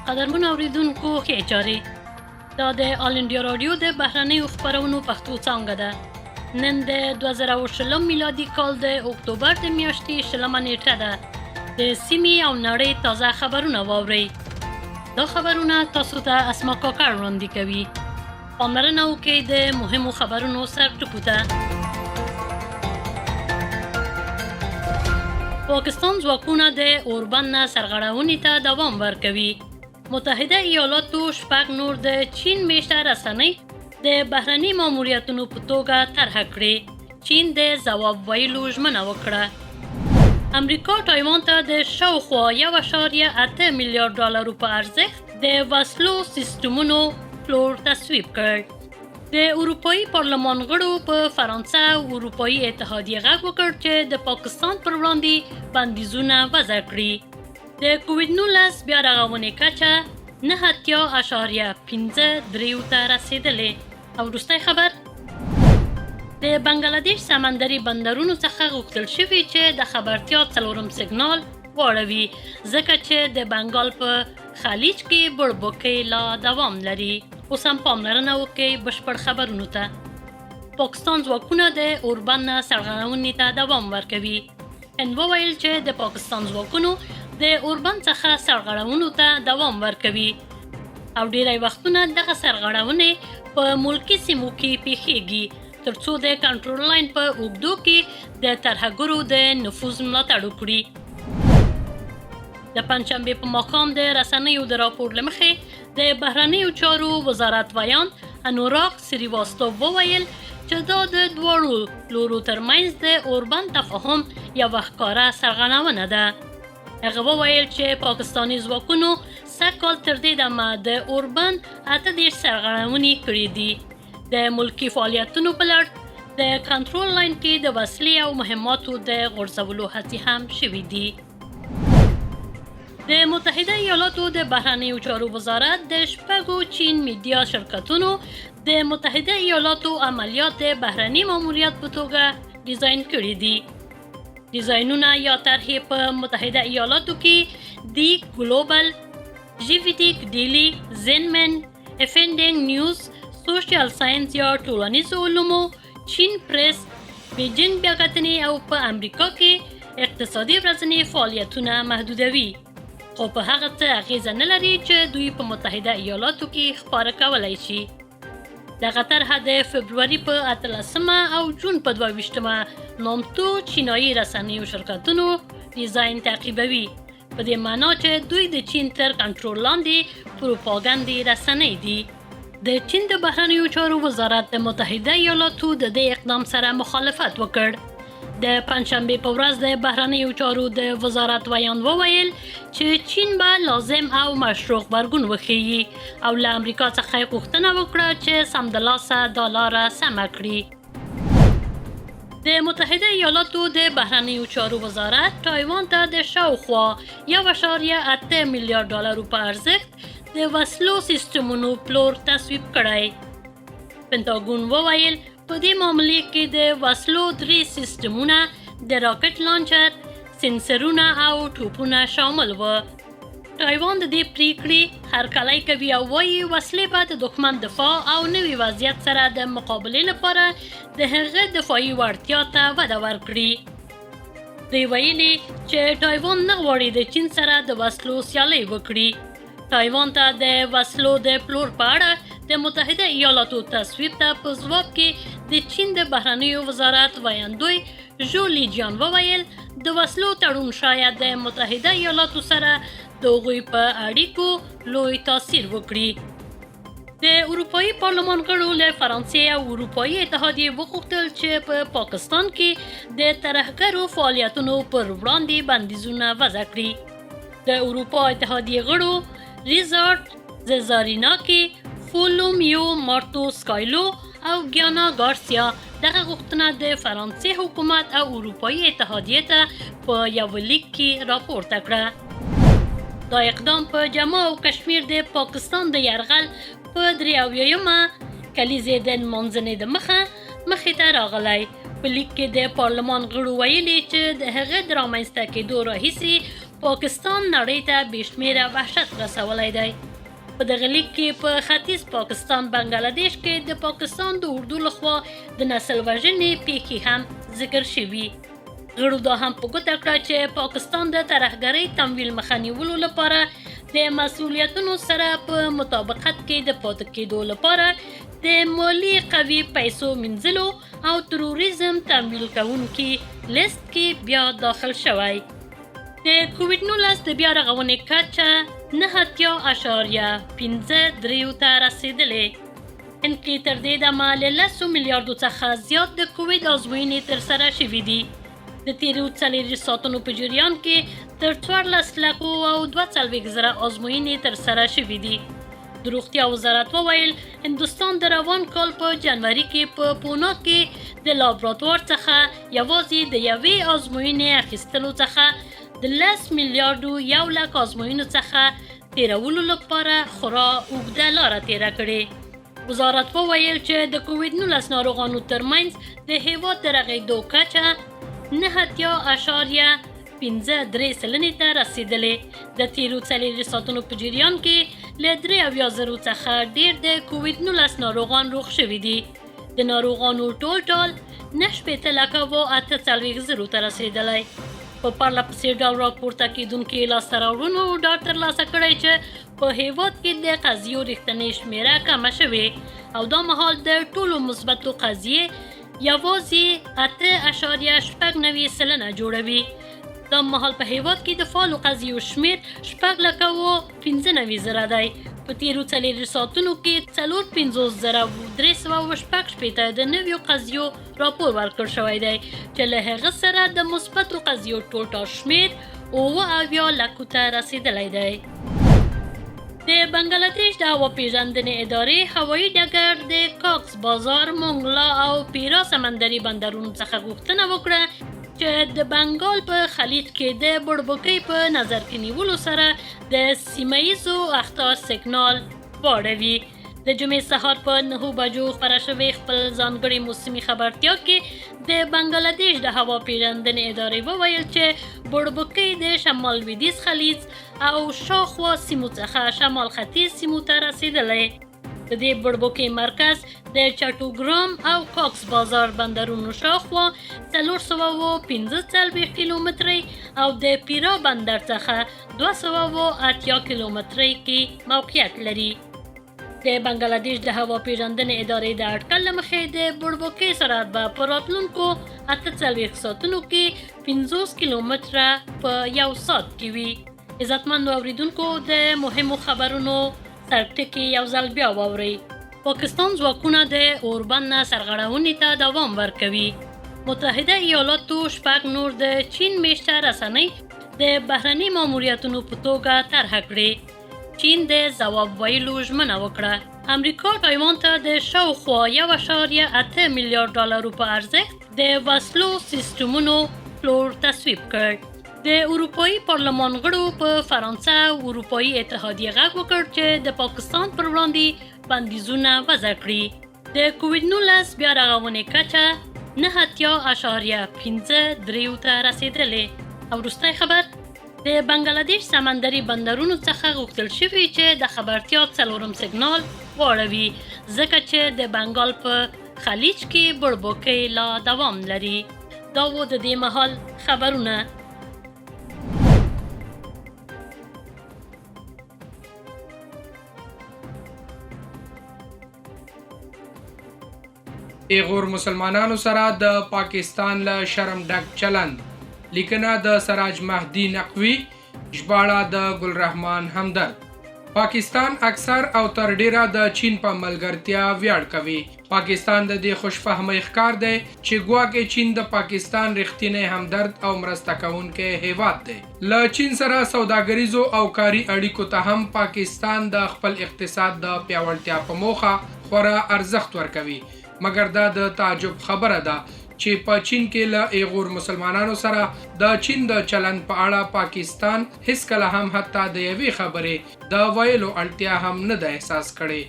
قدرمنو اوریدونکو، ښې چارې. دا د آل انډیا راډیو د بهرنیو خپرونو پښتو څانګه ده. نن د 2020 میلادي کال د اکتوبر د میاشتې 20مه نیټه ده. د سیمې او نړۍ تازه خبرونه واورئ. دا خبرونه تاسو ته اسما کاکړ وړاندې کوي. پاملرنه وکړئ د مهمو خبرونو سرټکو ته. پاکستان ځواکونه د اوربند نه سرغړونې ته دوام ورکوي. متحده ایالاتو شپږ نور د چین میشته رسنۍ د بهرني ماموریتونو په توګه طرحه کړې. چین د ځواب ویلو ژمنه وکړه. امریکا تایوان ته د شاوخوا 1.8 میلیارډ ډالرو په ارزښت د وسلو سیستمونو پلور تصویب کړ. د اروپאيي پارلمان غړو په فرانسه او اروپאيي اتحادیې غږ وکړ چې د پاکستان پر وړاندې بندیزونه وضع کړي. د کووید 19 بیا رغونې کچه 89.53 ته رسېدلې. او وروستی خبر، د بنګلادیش سمندري بندرونو څخه غوښتل شوي چې د خبرتیا څلورم سیګنال واړوي، ځکه چې د بنګال په خلیج کې بړبوکۍ لا دوام لري. اوس هم پاملرنه وکړئ بشپړ خبرونو ته. پاکستان ځواکونه د اوربند نه سرغړونې ته دوام ورکوي. هند وویل چې د پاکستان ځواکونو د اوربند څخه سرغړونو ته دوام ورکوي او ډیری وختونه دغه سرغړونې په ملکي سیمو کې پیښیږي، ترڅو د کنټرول لاین په اوږدو کې د ترهګرو د نفوذ ملاتړ وکړي. د پنجشنبې په ماښام د رسنیو د راپور له مخې، د بهرنیو چارو وزارت ویاند انوراګ سریواستوف وویل چې دا د دواړو لورو ترمنځ د اوربند تفاهم یوه ښکاره سرغړونه ده. هغه وویل چې پاکستاني ځواکونو سږ کال تر دې دمه د اوربند 38 سرغړونې کړې دي. د ملکي فعالیتونو په لړ د کنټرول لاین کې د وسلې او مهماتو د غورځولو هڅې هم شوې دي. د متحده ایالاتو د بهرنیو چارو وزارت د شپږو چین میډیا شرکتونو د متحده ایالاتو عملیات د بهرني ماموریت په توګه ډیزاین کړي دي. ډیزاینونه یا طرحې په متحده ایالاتو کې دی ګلوبل، ژیویتیک ډیلی، زینمن، افندینګ نیوز، سوشل ساينس یا ټولنیزو علومو، چین پریس، بیجینګ بیاکتنې او په امریکا کې اقتصادي ورځني فعالیتونه محدودوي، خو په هغه څه اغیزه نه لري چې دوی په متحده ایالاتو کې خپاره کولای شي. دغه طرحه د فبروري په 18مه او جون په 22مه نامتو چینایي رسنیو شرکتونو ډیزاین تعقیبوي، په دې معنا چې دوی د چین تر کنټرول لاندې پروپاګندې رسنۍ دي. د چین د بهرنیو چارو وزارت د متحده ایالاتو د دې اقدام سره مخالفت وکړ. د پنجشنبې په ورځ د بهرنیو چارو د وزارت ویاند وویل چې چین به لازم او مشروع غبرګون وښيي او له امریکا څخه یې غوښتنه وکړه چې سمدلاسه دا لاره سمه کړي. د متحده ایالاتو د بهرنیو چارو وزارت تایوان ته د شاوخوا 1.8 میلیارډ ډالرو په ارزښت د وسلو سیستمونو پلور تصویب کړی. پنتاګون وویل په دې معاملې کې د وسلو درې سیستمونه، د راکټ لانچر، سنسرونه او ټوپونه شامل وو. تایوان د دې پریکړې هرکلی کوي او وايي وسلې به د دښمن دفاع او نوي وضعیت سره د مقابلې لپاره د هغه دفاعي وړتیا ته وده ورکړي. دوی ویلي چې تایوان نه غواړي د چین سره د وسلو سیالۍ وکړي. تایوان ته د وسلو د پلور په اړه د متحده ایالاتو تصویب ته په ځواب کې د چین د بهرنیو وزارت ویندوی ژو لیجیان وویل د وسلو تړون شاید د متحده ایالاتو سره د هغوی په اړیکو لوی تاثیر وکړي. د اروپאيي پارلمان غړو له فرانسې او اروپאيي اتحادیې وغوښتل چې په پاکستان کې د ترهګرو فعالیتونو پر وړاندې بندیزونه وضع کړي. د اروپا اتحادیې غړو ریزارد ززاریناکي، فولومیو مارتو سکایلو او ګیانا ګارسیا دغه غوښتنه د فرانسې حکومت او اروپאيي اتحادیې ته په یوه لیک کې راپورته کړه. دا اقدام په جمو او کشمیر د پاکستان د یرغل په 73مه کلیزې د نمانځنې د مخه مخې ته راغلی. په لیک کې د پارلمان غړو ویلي چې د هغه د رامنځته کېدو راهیسې پاکستان نړۍ ته بې شمېره وحشت رسولی دی. په دغه لیک کې په ختیځ پاکستان بنګلادیش کې د پاکستان د اردو لخوا د نسل وژنې پیښې هم ذکر شوي. غړو دا هم په ګوته کړه چې پاکستان د ترهګرۍ تمویل مخه نیولو لپاره د مسوولیتونو سره په مطابقت کې د پاتې کېدو لپاره د مالي قوي پیسو مینځلو او تروریزم تمویل کوونکي لیست کې بیا داخل شوی. د کوویډ 19 د بیا رغونې کچه 89.53 ته رسېدلې. هند کې تر دې دمه له لسو میلیاردو څخه زیات د کوویډ ازموینې ترسره شوې دي. د تېرو 24 ساعتونو په جریان کې تر 14 لکو او 42 زره ازموینې ترسره شوې دي. د روغتیا وزارت وویل، هندوستان د روان کال په جنوري کې په پونا کې د لابراتوار څخه یوازې د یوې ازموینې اخیستلو څخه د 10 میلیارډو 1 لک ازموینو څخه تېرولو لپاره خورا اوږده لاره تېره کړې. وزارت وویل چې د کوویډ 19 ناروغانو ترمنځ د هیواد د رغېدو کچه 89.53 سلنې ته رسېدلې. د تېرو 24 ساعتونو په جریان کې له 73 زرو څخه ډېر د کوویډ 19 ناروغان روغ شوي دي. د ناروغانو ټول ټال 69 لکه و 48 زرو ته رسېدلی. په پرله پسې ډول راپورته کېدونکي لاسته راوړنو ډاډ ترلاسه کړی چې په هیواد کې د قضیو رښتینې شمېره کمه شوې او دا مهال د ټولو مثبتو قضیې یوازې 8.96 سلنه جوړوي. دا مهال په هیواد کې د فعالو قضیو شمېر 6 لکه و 95 زره دی. په تېرو 24 ساعتونو کې 54366 د نویو قضیو راپور ورکړ شوی دی چې له هغه سره د مثبتو قضیو ټولټال شمېر 77 لکو ته رسېدلی دی. د بنګلادیش د هوا پیژندنې ادارې هوایي ډګر د کاکس بازار، مونګلا او پیرا سمندري بندرونو څخه غوښتنه وکړه چې د بنګال په خلیج کې د بړبوکۍ په نظر کې نیولو سره د سیمه ییزو اخطار سیګنال واړوي. د جمعې سهار په 9 بجو خپره شوې خپل ځانګړې موسمي خبرتیا کې د بنګلادیش د هوا پیژندنې ادارې وویل چې بړبوکۍ د شمال لویدیځ خلیج او شاوخوا سیمو څخه شمال ختیځ سیمو ته رسېدلی. د دې بړبوکۍ مرکز د چټوګرام او کاکس بازار بندرونو شاوخوا 445 کیلومترۍ او د پیرا بندر څخه 280 کیلومترۍ کې موقعیت لري. د بنګلادیش د هوا پیژندنې ادارې د اټکل له مخې د بړبوکۍ سرعت به په راتلونکو 48 ساعتونو کې 50 کیلومتره په یو ساعت کې وي. عزتمندو اوریدونکو، د مهمو خبرونو سرټکي یو ځل بیا واورئ. پاکستان ځواکونه د اوربند نه سرغړونې ته دوام ورکوي. متحده ایالاتو 6 نور د چین میشته رسنۍ د بهرني ماموریتونو په توګه طرحه کړې. چین د ځواب ویلو ژمنه وکړه. امریکا تایوان ته د شاوخوا 1.8 میلیارډ ډالرو په ارزښت د وسلو سیستمونو پلور تصویب کړ. د اروپایي پارلمان غړو په فرانسه او اروپایي اتحادیې غږ وکړ چې د پاکستان پر وړاندې بندیزونه وضع کړي. د کوویډ 19 بیا رغونې کچه 89.53 ته رسېدلې. او وروستی خبر، د بنګلادیش سمندري بندرونو څخه غوښتل شوي چې د خبرتیا 4 سیګنال واړوي، ځکه چې د بنګال په خلیج کې بړبوکۍ لا دوام لري. دا و د دې مهال خبرونه. ایغور مسلمانانو سره د پاکستان له شرم ډک چلند. لیکنه د سراج مهدي نقوي، ژباړه د ګل رحمان همدرد. پاکستان اکثر او تر ډیره د چین په ملګرتیا ویاړ کوي. پاکستان د دې خوشفهمۍ ښکار دی چې ګواکې چین د پاکستان رښتینی همدرد او مرسته کوونکی هیواد دی. له چین سره سوداګریزو او کاري اړیکو ته هم پاکستان د خپل اقتصاد د پیاوړتیا په موخه خورا ارزښت ورکوي. مګر دا د تعجب خبره ده چې په چین کې له ایغور مسلمانانو سره د چین د چلند په اړه پاکستان هیڅکله هم حتی د یوې خبرې د ویلو اړتیا هم نه ده احساس کړې.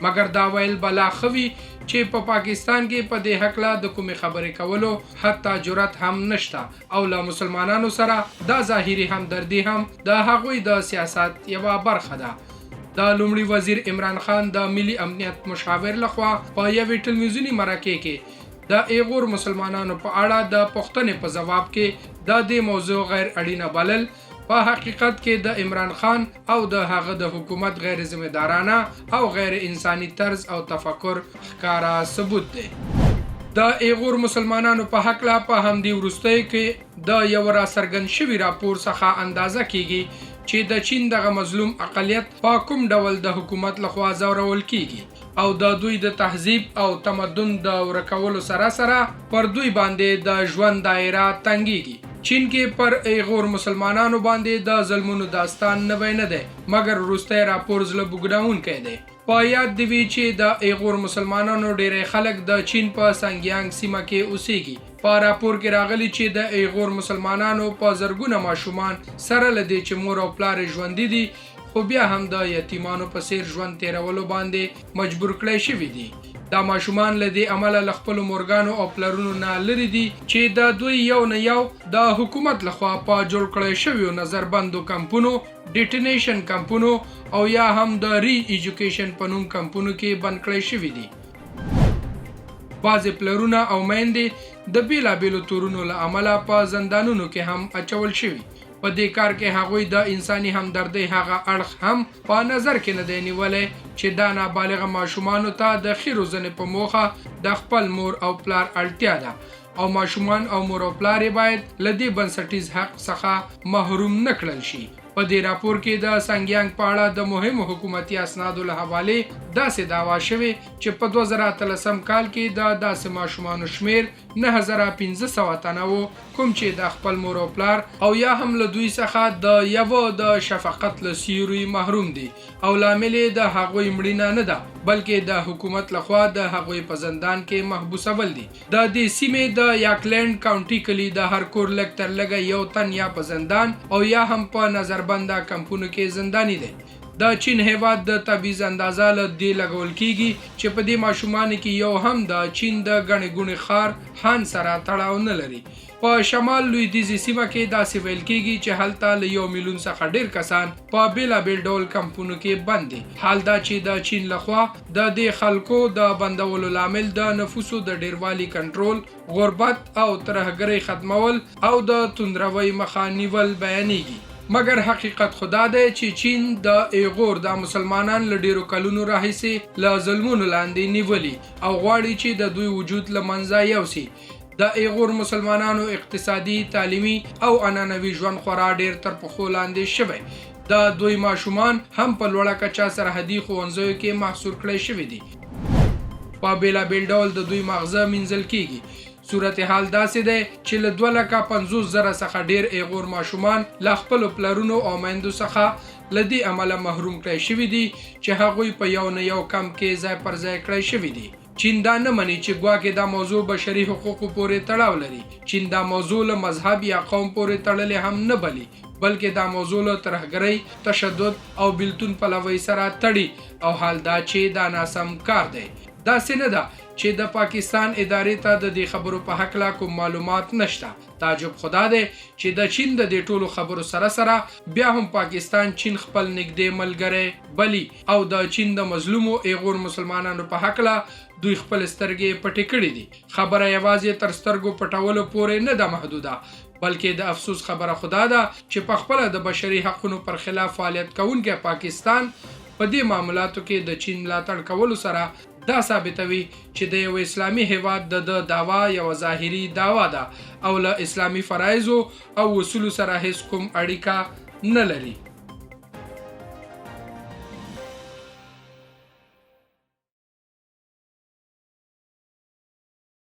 مګر دا ویل به لا ښه وي چې په پاکستان کې په دې هکله د کومې خبرې کولو حتی جرات هم نشته او له مسلمانانو سره دا ظاهري همدردي هم د هغوی د سیاست یوه برخه ده. د لومړي وزیر عمران خان د ملي امنیت مشاور لخوا په یوې ټلویزیوني مرکې کې د ایغور مسلمانانو په اړه د پوښتنې په ځواب کې د دې موضوع غیر اړینه بلل په حقیقت کې د عمران خان او د هغه د حکومت غیر ذمه دارانه او غیر انساني طرز او تفکر ښکاره ثبوت دی. د ایغور مسلمانانو په هکله په همدې وروستیو کې د یوه راڅرګند شوي راپور څخه اندازه کیږي چې د چین دغه مظلوم اقلیت په کوم ډول د حکومت لخوا ځورول کیږي او د دوی د تهذیب او تمدن د ورکولو سره سره پر دوی باندې د ژوند دایره تنګیږي. چین کې پر ایغور مسلمانانو باندې د ظلمونو داستان نوی نه دی، مګر وروستی راپور زړه بوږنوونکی دی. په یاد دې وي چې د ایغور مسلمانانو ډیری خلک د چین په سنګیانګ سیمه کې اوسیږي. په راپور کې راغلي چې د ایغور مسلمانانو په زرګونه ماشومان سره له دې چې مور او پلار یې ژوندي دي، خو بیا هم د یتیمانو په څیر ژوند تیرولو باندې مجبور کړی شوي دي. دا ماشومان له دې امله له خپلو مورګانو او پلرونو نه لرې دي چې د دوی یو نه یو د حکومت لخوا په جوړ کړی شویو نظربندو کمپونو، ډیټینیشن کمپونو او یا هم د ری ایجوکیشن په نوم کمپونو کې بند کړی شوي دي. بعضې پلرونه او میندې د بیلابیلو تورونو له امله په زندانونو کې هم اچول شوي. په دې کار کې هغوی د انساني همدردۍ هغه اړخ هم په نظر کې نه دی نیولی چې دا نابالغه ماشومانو ته د ښې روزنې په موخه د خپل مور او پلار اړتیا ده او ماشومان او مور او پلار یې باید له دې بنسټیز حق څخه محروم نه کړل شي. په دې راپور کې د سنګیانګ په اړه د مهمو حکومتي اسنادو له حوالې داسې دعوا شوې چې په 2018 کال کې د داسې ماشومانو شمېر 9500 تنه وو، کوم چې د خپل مور او پلار او یا هم له دوی څخه د یوه د شفقت له سیوري محروم دي او لامل یې د هغوی مړینه نه ده، بلکې د حکومت له خوا د هغوی په زندان کې محبوسول دي. د دې سیمې د یاکلینډ کاونټي کلي د هر کور لږ تر لږه یو تن یا په زندان او یا هم په نظربنده کمپونو کې زنداني دی. د چین هېواد د تبعیض اندازه له دې لګول کېږي چې په دې ماشومانو کې یو هم د چین د ګڼې ګوڼې ښار هان سره تړاو نه لري. په شمال لویدیځې سیمه کې داسې ویل کېږي چې هلته له یو میلیون څخه ډېر کسان په بېلابېل ډول کمپونو کې بند دي، حال دا چې د چین له خوا د دې خلکو د بندولو لامل د نفوسو د ډېروالي کنټرول، غربت او ترهګرۍ ختمول او د تندروۍ مخه نیول بیانېږي. مګر حقیقت خو دا دی چې چین د ایغور دا مسلمانان له ډېرو کلونو راهیسې له ظلمونو لاندې نیولي او غواړي چې د دوی وجود له منځه یوسي. د ایغور مسلمانانو اقتصادي، تعلیمي او عنعنوي ژوند خورا ډېر تر پښو لاندې شوی. د دوی ماشومان هم په لوړه کچه سرحدي ښوونځیو کې محصور کړی شوي دي. په بېلابېل ډول د دوی ماغزه مینځل کېږي. صورتحال داسې دی چې له 2,50,000 څخه ډېر ایغور ماشومان له خپلو پلرونو او میندو څخه له دې امله محروم کړی شوي دي چې هغوی په یو نه یو کمپ کې ځای پر ځای کړی شوي دي. چین دا نه مني چې ګواکې دا موضوع بشري حقوقو پورې تړاو لري. چین دا موضوع له مذهب یا قوم پورې تړلې هم نه بلي، بلکې دا موضوع له ترهګرۍ، تشدد او بیلتون پلوۍ سره تړي او حال دا چې دا ناسم کار دی. داسې نه ده چې د پاکستان ادارې ته د دې خبرو په هکله کوم معلومات نشته. تعجب خو دا دی چې د چین د دې ټولو خبرو سره سره بیا هم پاکستان چین خپل نږدې ملګری بلي او د چین د مظلومو ایغور مسلمانانو په هکله دوی خپل سترګې پټې کړې دي. خبره یوازې تر سترګو پټولو پورې نه ده محدوده، بلکې د افسوس خبره خو دا ده چې پخپله د بشري حقونو پر خلاف فعالیت کوونکی پاکستان په دې معاملاتو کې د چین ملاتړ کولو سره دا ثابتوي چې د یوه اسلامي هېواد د ده دعوا یوه ظاهري دعوا ده او له اسلامي فرایضو او اصولو سره هېڅ کوم اړیکه نه لري.